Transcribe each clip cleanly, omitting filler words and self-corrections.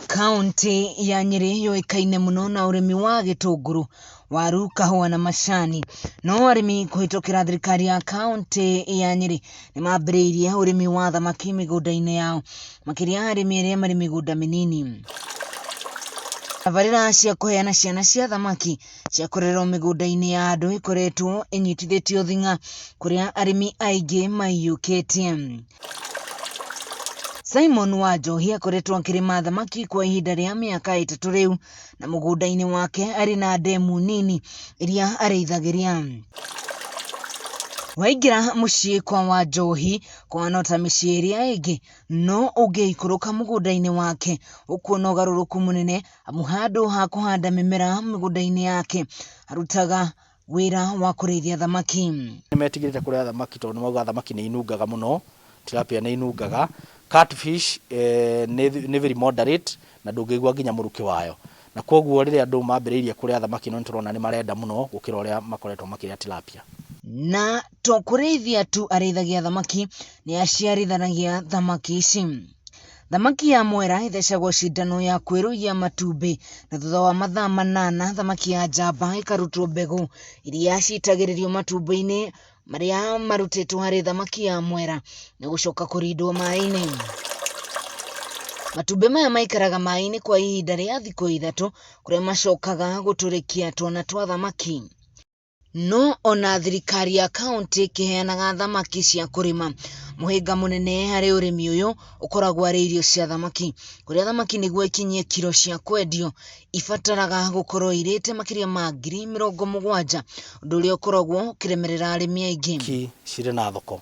Kaũntĩ ya Nyĩrĩ yũĩkaine mũno na ũrĩmi wa gĩtũngũrũ, waru, kahũa na macani. No arĩmi kũhĩtũkĩra thirikari ya kaũntĩ ya Nyĩrĩ nĩ mambĩrĩirie ũrĩmi wa thamaki mĩgũnda-inĩ yao, makĩria arĩmi arĩa marĩ mĩgũnda mĩnini. Tabarĩra cia kũheana ciana cia thamaki cia kũrererwo mĩgũnda-inĩ ya andũ ikoretwo ĩnyitithĩtio thing'a kũrĩa arĩmi aingĩ maiyũkĩtie. Simon Wanjohi akoretwo akĩrĩma thamaki kwa ihinda rĩa mĩaka 3 rĩu na mũgũnda-inĩ wake arĩ na ndemu nini iria arĩithagĩria. Waingĩra mũciĩ kwa Wanjohi kũhana ta mĩciĩ ĩrĩa ĩngĩ no ũngĩikũrũka mũgũnda-inĩ wake ũkuona ũgarũrũku mũnene amu handũ ha kũhanda mĩmera mĩgũnda-inĩ yake arutaga wĩra wa kũrĩithia thamaki. Nĩ metigĩrĩte kũrĩa thamaki tondũ nĩ maugaga thamaki nĩ inungaga mũno, tilapia nĩ inungaga. Catfish nĩ very moderate na ndũngĩigua nginya mũrukĩ wayo. Na kwoguo rĩrĩa andũ mambĩrĩirie kũrĩa thamaki ĩno nĩ tũrona nĩ marenda mũno gũkĩra ũrĩa makoretwo makĩrĩa tilapia. Na to kũrĩithia tu arĩithagia thamaki, nĩ aciarithanagia thamaki ici. Thamaki ya mwera ĩthecagwo cindano ya kwĩrũiya matumbĩ na thutha wa mathaa 8 thamaki ya njamba ĩkarutwo mbegũ iria citagĩrĩrio matumbĩ-inĩ marĩa marutĩtwo harĩ thamaki ya mwera na gũcoka kũrindwo maĩ-inĩ. Matumbĩ maya maikaraga maĩ-inĩ kwa ihinda rĩa thikũ 3 kũrĩa macokaga gũtũrĩkia twana twa thamaki. No ona thirikari ya kaũntĩ ĩkĩheanaga thamaki cia kũrĩma, mũhĩnga mũnene harĩ ũrĩmi ũyũ ũkoragwo arĩ irio cia thamaki, kũrĩa thamaki nĩguo ikinyie kiro cia kwendio ibataraga gũkorwo irĩte makĩria ma 70,000, ũndũ ũrĩa ũkoragwo ũkĩremerera arĩmi aingĩ. Thamaki cirĩ na thoko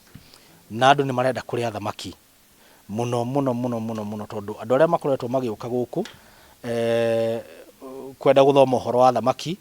na andũ nĩ marenda kũrĩa thamaki mũno mũno mũno mũno mũno tondũ andũ arĩa makoretwo magĩũka gũkũ kwenda gũthoma ũhoro wa thamaki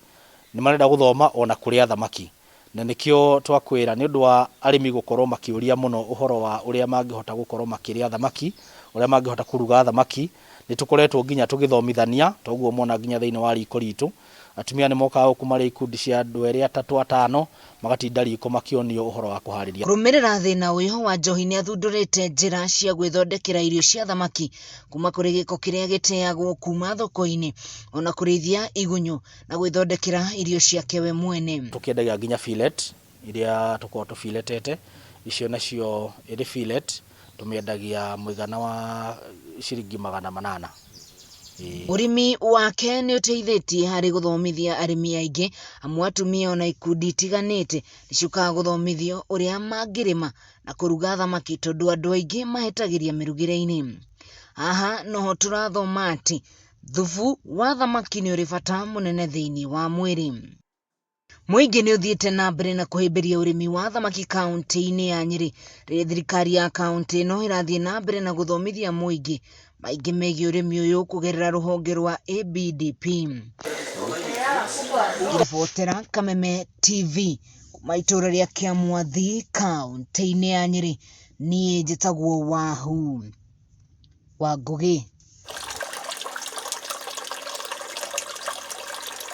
nĩ marenda gũthoma ona kũrĩa thamaki, na nĩkĩo twakwĩra nĩ ũndũ wa arĩmi gũkorwo makĩũria mũno ũhoro wa ũrĩa mangĩhota gũkorwo makĩrĩa thamaki, ũrĩa mangĩhota kũruga thamaki, nĩ tũkoretwo nginya tũgĩthomithania, toguo mona nginya thĩinĩ wa riko ritũ, atumia nĩ mokaga gũkũ marĩ ikundi cia andũ erĩ, atatũ, atano, magatinda riko makĩonio ũhoro wa kũharĩria. Kũrũmĩrĩra thĩna ũyũ, Wanjohi nĩ athundũrĩte njĩra cia gwĩthondekera irio cia thamaki kuma kũrĩ gĩko kĩrĩa gĩteagwo kuma thoko-inĩ, ona kũrĩithia igunyũ na gwĩthondekera irio ciake we mwene. Tũkĩendagia nginya fillet iria tũkoragwo tũbiletete, icio nacio ĩrĩ fillet tũmĩendagia mũigana wa ciringi 800. Ũrĩmi wake nĩ ũteithĩtie harĩ gũthomithia arĩmi aingĩ, amu atumia ona ikundi itiganĩte nĩ ciũkaga gũthomithio ũrĩa mangĩrĩma na kũruga thamaki tondũ andũ aingĩ mahĩtagĩria mĩrugĩre-inĩ. Haha noho tũrathoma atĩ thubu wa thamaki nĩ ũrĩ bata mũnene thĩinĩ wa mwĩrĩ. Mũingĩ nĩ ũthiĩte na mbere na kũhĩmbĩria ũrĩmi wa thamaki kaũntĩ-inĩ ya Nyĩrĩ rĩrĩa thirikari ya kaũntĩ ĩno ĩrathiĩ na mbere na gũthomithia mũingĩ maingĩ megiĩ ũrĩmi ũyũ kũgerera rũhonge rwa ABDP. Ngĩribotera Kameme TV kuma itũũra rĩa Kĩamwathi kaũntĩ-inĩ ya Nyĩrĩ, niĩ njĩtagwo Wahu wa Ngũgĩ.